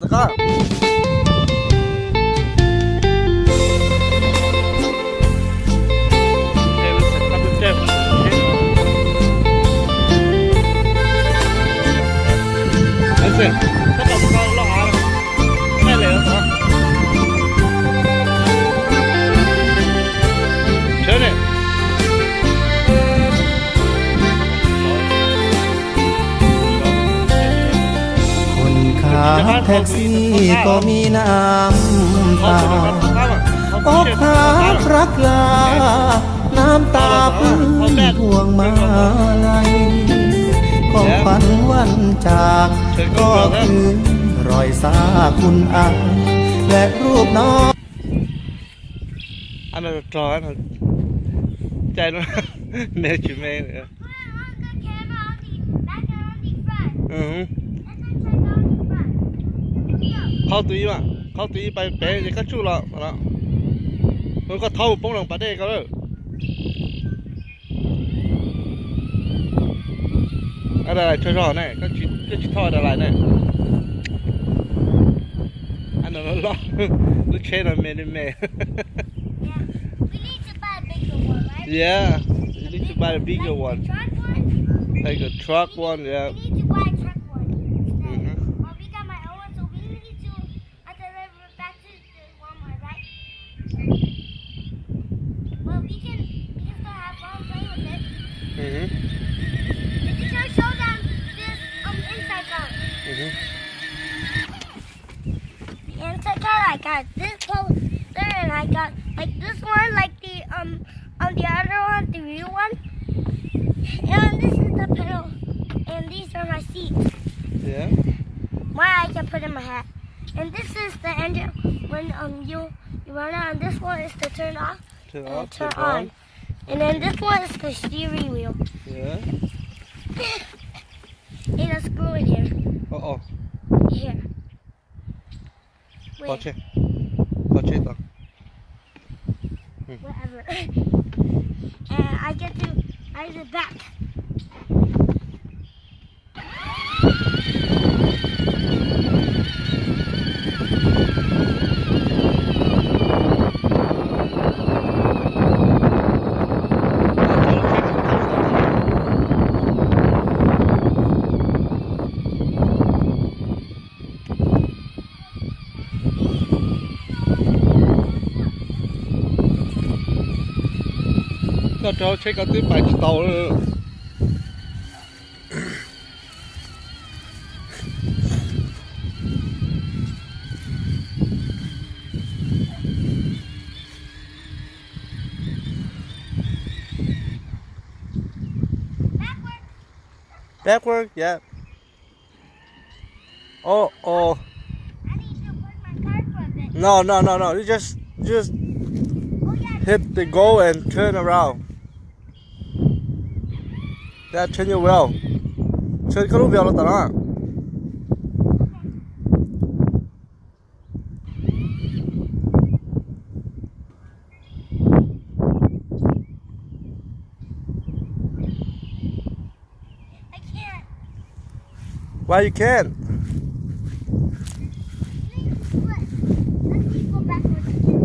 Qab. Turn it. คนขับแท็กซี่ก็มีน้ำตา อกหักรักลา น้ำตาเปื้อนพวงมาลัย ของขวัญวันจาก ก็คือรอยสักคุณอา และรูปน้อง Ab no rog, caij no me tsis me. Qhau tus ib mas, qhau tus ib pais pem ces koj tsuj los no. Koj thauj poob loo pas dej koj lawm. Ab, da lais tsaug zog ne, koj tsis thauj da lais ne. Ab no loj, lub tsheb no me li me. Yeah, you need to buy a bigger one. Like a truck one, yeah. We need to buy a truck one instead. Well, we got my own one, so we need to, I deliver it back to the Walmart, right? Well, we can, we can still have fun playing with it. Mm-hmm. Just to show them this, um, inside car. Mm-hmm. And so I got this poster, and I got, like, this one, like, the, um, um, the other one, the real one. And this is the pedal, and these are my seats. Yeah. Why I can put in my hat. And this is the engine when, um, you, you run it, and this one is to turn off and turn on. And then this one is the steering wheel. Yeah. And a screw in here. Uh-oh. Here. Wait. Kho tsheb, kho tsheb tod. Whatever. And I get to ride it back. Koj rau tsheb koj twb pais tsis tau lawm. Backward, yeah. Oh, oh. I need to put my car for a bit. No, no, no, no. You just, just hit the go and turn around. Yeah, turn your wheel. Turn koj lub wheel los tom no. I can't. Why you can't? Let's just go backwards again.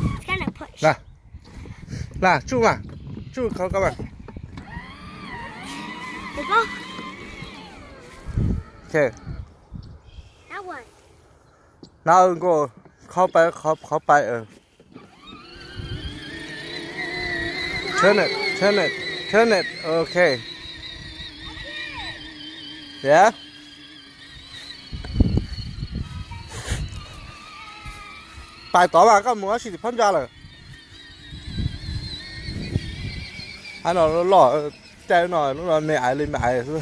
It's gonna push. Los, los, tsuj mas, tsuj khov koj mas. Được không? Okay. That one. Nkaus, khov pais, khov, khov pais. Turn it, turn it, turn it. Okay. Yeah. Pais tod mas koj mus tab sis tim phab ntsa lawm. Ab no loj, caij no lub no me aiv li me aiv xwb.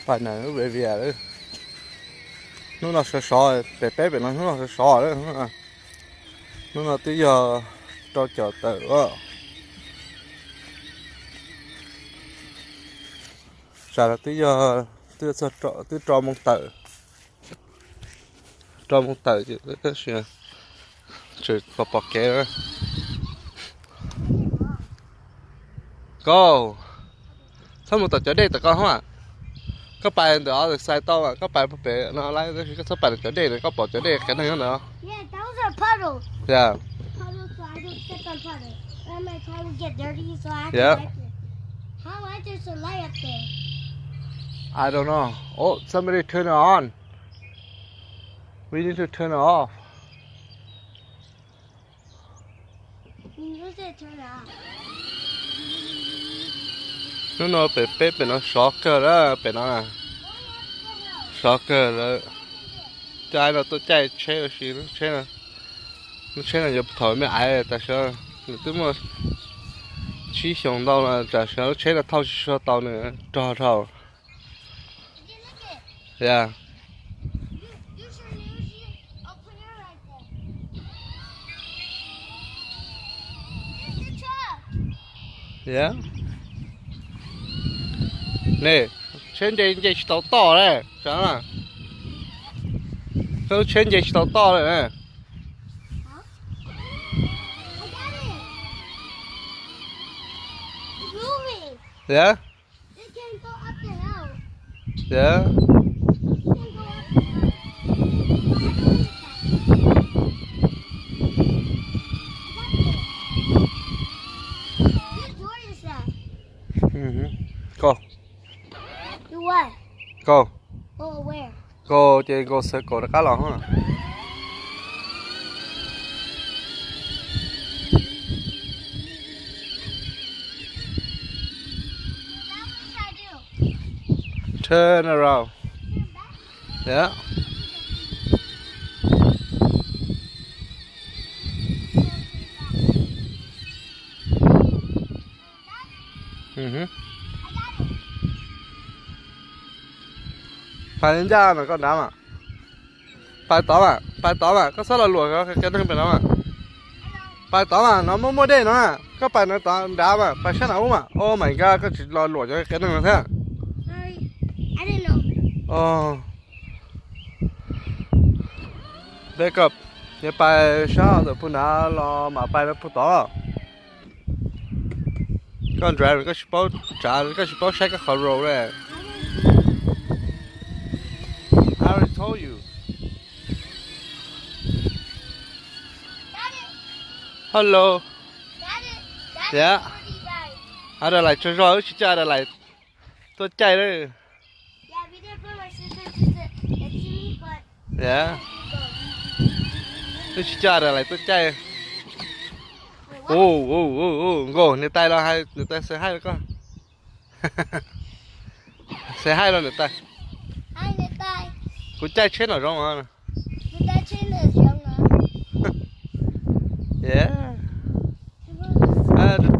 Pais na lub baby a. Hnub no sov sov, pem peb pem no hnub no sov sov lawm. Hnub no twb yog rau caum tawm os. Tsam no twb yog, twb yog txog, twb rau moos tawm. Rau moos tawm ces tab sis tseem pom pom kev. Go. Txhob mus tom cov dej tom koj hov. Koj pais ntawm other side tau, koj pais pem no lawm, tab sis koj txhob pais tom cov dej na, koj pom cov dej qev neeg nyob ntawd. Yeah, those are puddles. Yeah. Puddles, so I don't step on puddles. Or my car will get dirty, so I have to, yeah, wipe it. How is there some light up there? I don't know. Oh, somebody turn it on. We need to turn it off. Hnub no pem peb pem no sov kawg lawm, pem no na. Sov kawg lawm. Coj no tuaj caij tsheb ua si, lub tsheb no, lub tsheb no yuav thaum me aiv, tam sim no nws twb muaj tsib xyoos ntau no, tam sim no lub tsheb no thauj tsis tshua tau nws, rog dhau. Yeah. Yeah. Ne, tsheb nce nce tsis tau toj li, sav na. Koj lub tsheb nce tsis tau toj li. Yeah. Yeah. Go. Go. Go ces go circle rov qab los. Turn around. Yeah. Pais ncaj no koj nrad mas. Pais tod mas, pais tod mas, koj txhob los luam qhov qia neeg pem no mas. Pais tod mas, no muaj muaj dej no, koj pais no tod nrad mas, pais sab nram ub mas. Oh my God, koj tsis los luam cov qia neeg no thiab. Back up, yuav pais sab ntawm puag nrad los mam pais no puag tod. Koj drive koj tsis paub tsav, koj tsis paub saib koj qhov road li. I already told you. Hello. Yeah. Adelaide tsaug zog, wb tsis coj Adelaide tuaj caij lawm. Yeah. Wb tsis coj Adelaide tuaj caij. Ua ua ua, nkauj, niam tais los hais, niam tais say hi rau koj. Say hi rau niam tais. Kuv caij tsheb no zoo os.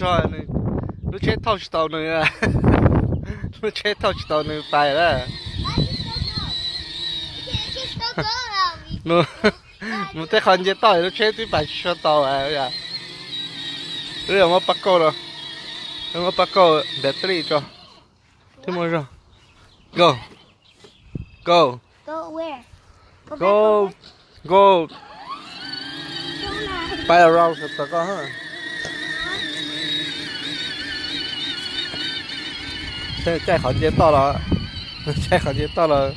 Rog, lub tsheb thauj tsis tau nws, lub tsheb thauj tsis tau nws pais lawm. Mus tej qhov nce toj lub tsheb twb pais tsis tshua tau. Wb yuav muab pab kauj, wb muab pab kauj battery tso. Thiab muaj zog. Go. Go. Go. Pais around tom koj. Caij qhov nce toj los, caij qhov nce toj los,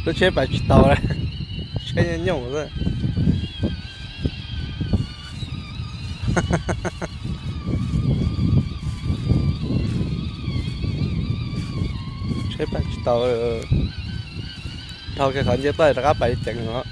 lub tsheb pais tsis tau li. Tsheb nyob nyooj xwb. Tsheb pais tsis tau. Dhau kiag qhov nce toj rov qab pais ceev os.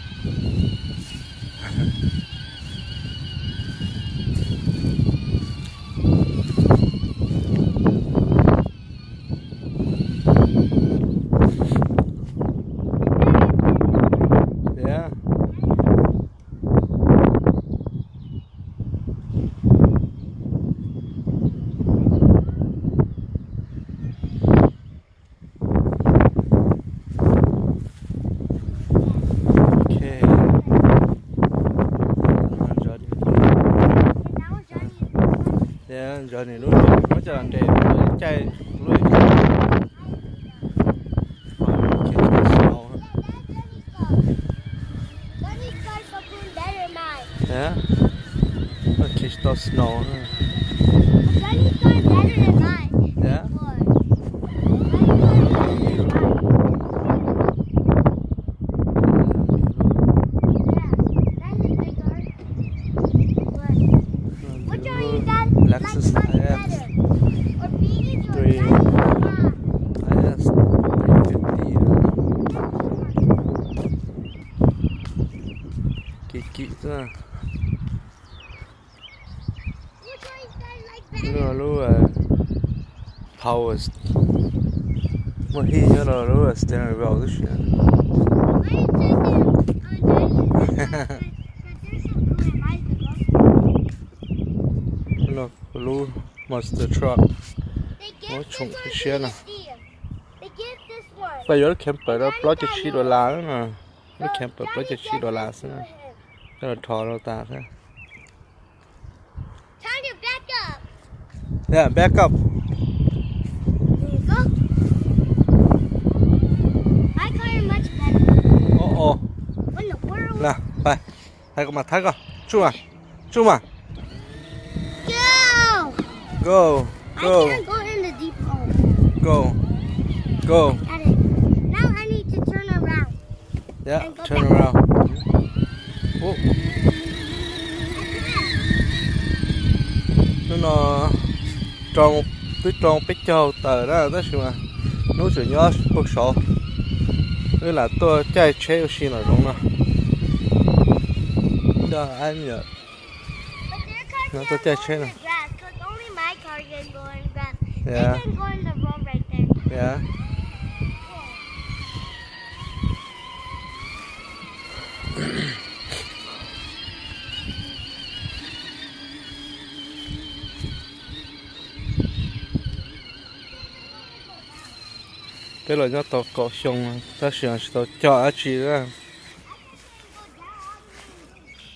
Ntsoov nws lub nres, muab coj los nres, caij lub. Tsis tau snow. Lub, lub, eh, power, muaj hij nyob rau lub steering wheel tib si. Lub monster truck muab tshoom siab no. Pab yuav lub camper rau plaub caug tsib dollar na. Lub camper plaub caug tsib dollar xwb na. Coj los dhos rau tas xwb. Time to back up. Yeah, back up. There you go. My car is much better. Ov, ov. What in the world? Nab, pab, thaiv koj mas, thaiv koj. Tsuj mas, tsuj mas. Go. Go, go. I can't go in the deep hole. Go, go. Got it. Now I need to turn around. Yeah, and go turn back around. Hnub no rau, twb rau peb caug tawm na tab sis mas hnub tseem nyob puag saud. Wb lam tuaj caij tsheb ua si nram zoov no. Coj ab nyam no tuaj caij tsheb no. Yeah. Yeah. Peb los nyob tau kaum xyoo tab sis tsis tau cog dab tsi li.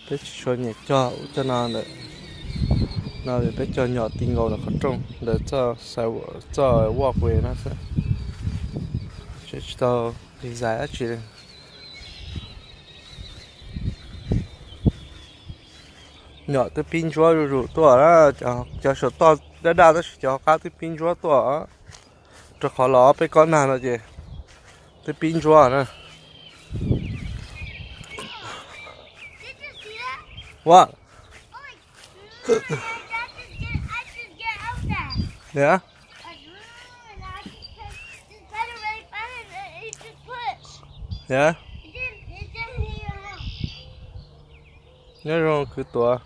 Peb tsis tshua nyiam cog ub cog no ntawm no, peb cog nyom ti nkaus ntawm qhov rooj ntawm txoj walkway no xwb. Tsis tau design dab tsi li. Nyom twb pib ntsuab zuj zus tuaj na, cov saum toj daj daj tab sis cov hauv qab twb pib ntsuab tuaj. Rau qhov los ob peb kob nag no ces twb pib ntsuab na. What? Yeah. Yeah. Nyob zoo kwv Tuam.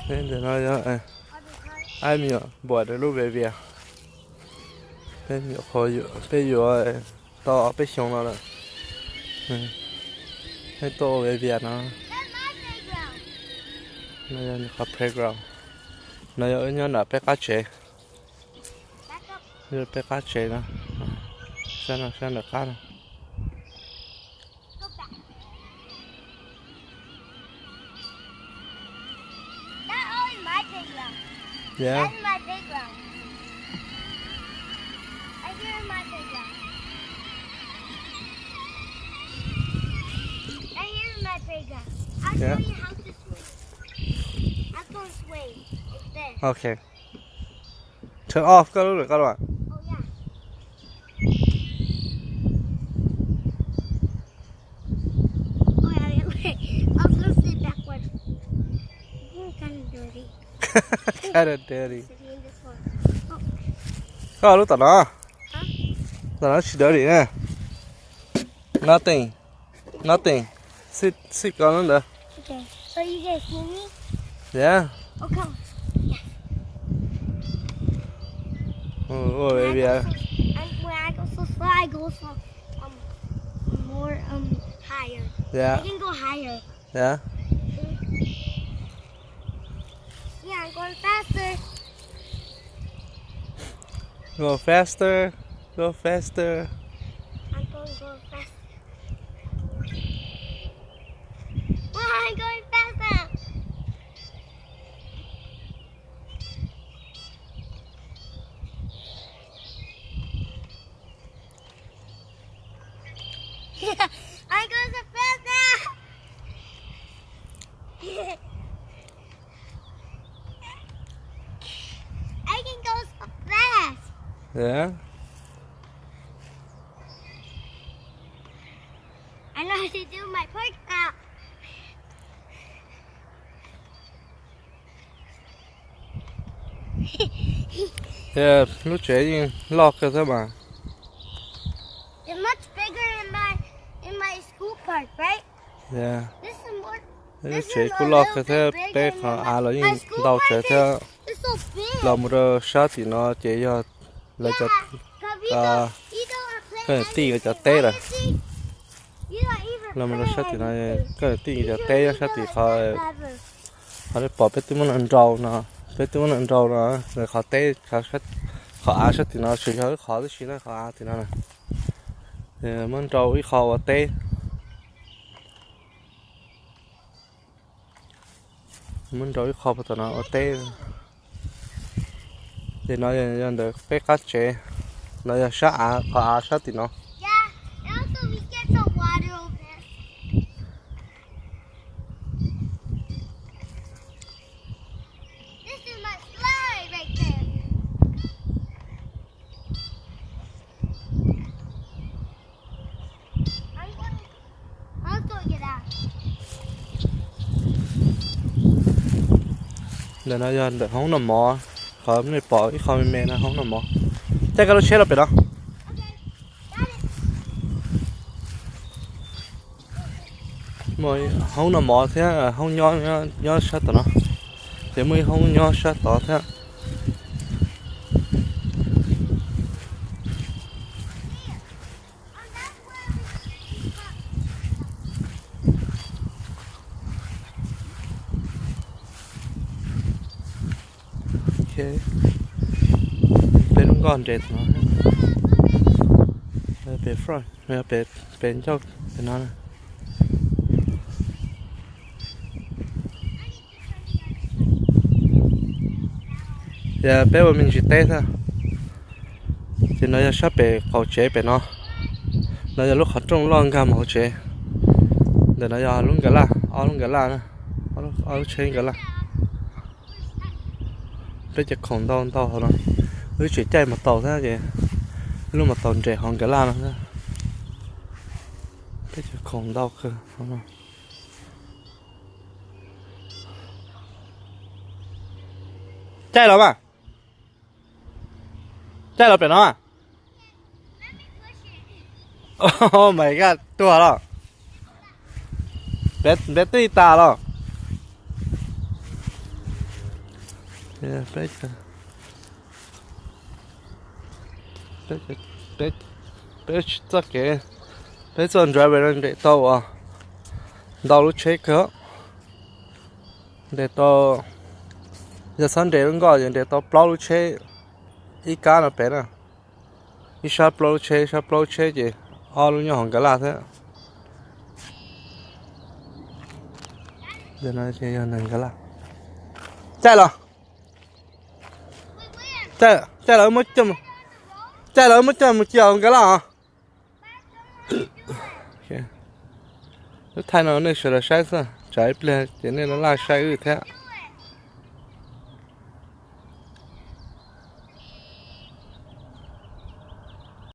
Peb ntawm no yog ab nyuam npuam lub Vevias. Peb nyuam qhuav, peb yuav tau ob peb xyoos no lawm. Peb tuaj ua Vevias no. No yog nws qhov playground. No yog wb nyob nram peb qab tsev. Peb qab tsev no, sab no, sab nram qab no. That is my playground. Yeah. That's my playground. Right here is my playground. Right here is my playground. I'll show you how to swing. I'm gonna swing like this. Okay. Turn off koj lub lawm koj los. Oh, yeah. Oh, yeah, yeah, wait. I was gonna sit backward. This is kinda dirty. Kinda dirty. Sitting in this one. Oh. Koj lub tom no. Huh? Tom no tsis dirty na. Nothing. Nothing. Sit, sit koj lub ntawd. Okay. So you guys see me? Yeah. Oh, come. Yes. Oh, oh, baby. When I go so, and when I go so slow, I go so, um, more, um, higher. Yeah. I can go higher. Yeah. Yeah, I'm going faster. Go faster. Go faster. I'm going, going faster. Why I'm going faster? I go so fast now. I can go so fast. Yeah. I know how to do my park now. Lub tsev yeej loj kawg thiab mas. They're much bigger in my in my school park, right? Yeah. This is more. Lub tsev kuj loj kawg thiab, peb qhov av los yeej ntau tsawv thiab. It's so big. Los mus rau sab tim no ces yog lawv cov, koj niam tij cov teb lawm. Los mus rau sab tim no, koj niam tij cov teb nyob sab tim qhov, qhov pom peb twb muab no nrau no, peb twb muab no nrau no, qhov teb, qhov av sab tim no tsuas yog ib qhov tib si na, qhov av tim no na. Muab nrau ib qho ua teb. Muab nrau ib qho puag tom no ua teb. Ces no yog ntawm peb qab tsev, no yog sab av, qhov av sab tim no. Ntawm no yog ntawm hoob noj mov, qhov nej pom ib qho me me no hoob noj mov. Caij koj lub tsheb los pem no. Muaj hoob noj mov thiab hoob nyob, nyob sab tom no. Ces muaj ib hoob nyob sab tod thiab. Ok, peb lub nkoj nres no, pem front, pem, pem ncauj pem no. Ces peb ua me ntsis teb thiab. Ces no yog sab pem qaum tsev pem no. No yog lub qhov rooj loj nkag mus hauv tsev. Ntawm no yog lub nkag laj, ob lub nkag laj na, ob lub tsheb nkag laj. Peb cov khoom ntau ntau hauv no. Wb tseem caij mas taus thiab ces lub mas taus nres hauv nkag laj no thiab. Peb cov khoom ntau kawg hauv no. Caij los mas. Caij los pem no. Oh my god, tuag los. Npeb twb tas los. Peb txoj kev, peb txoj driver no nres tau ntau lub tsheb kawg. Nres tau, yog txhob nres lub nkoj ces nres tau plaub lub tsheb ib kab no pem na. Ib sab plaub lub tsheb, ib sab plaub lub tsheb ces ob lub nyob hauv nkag laj thiab. Yog nkag laj. Caij los. Caij los, caij los muab coj mus cia hauv nkag laj os. Lub thaij no nej sawv daws saib xwb, tsam ib pliag ces nej laj laj saib wb thiab.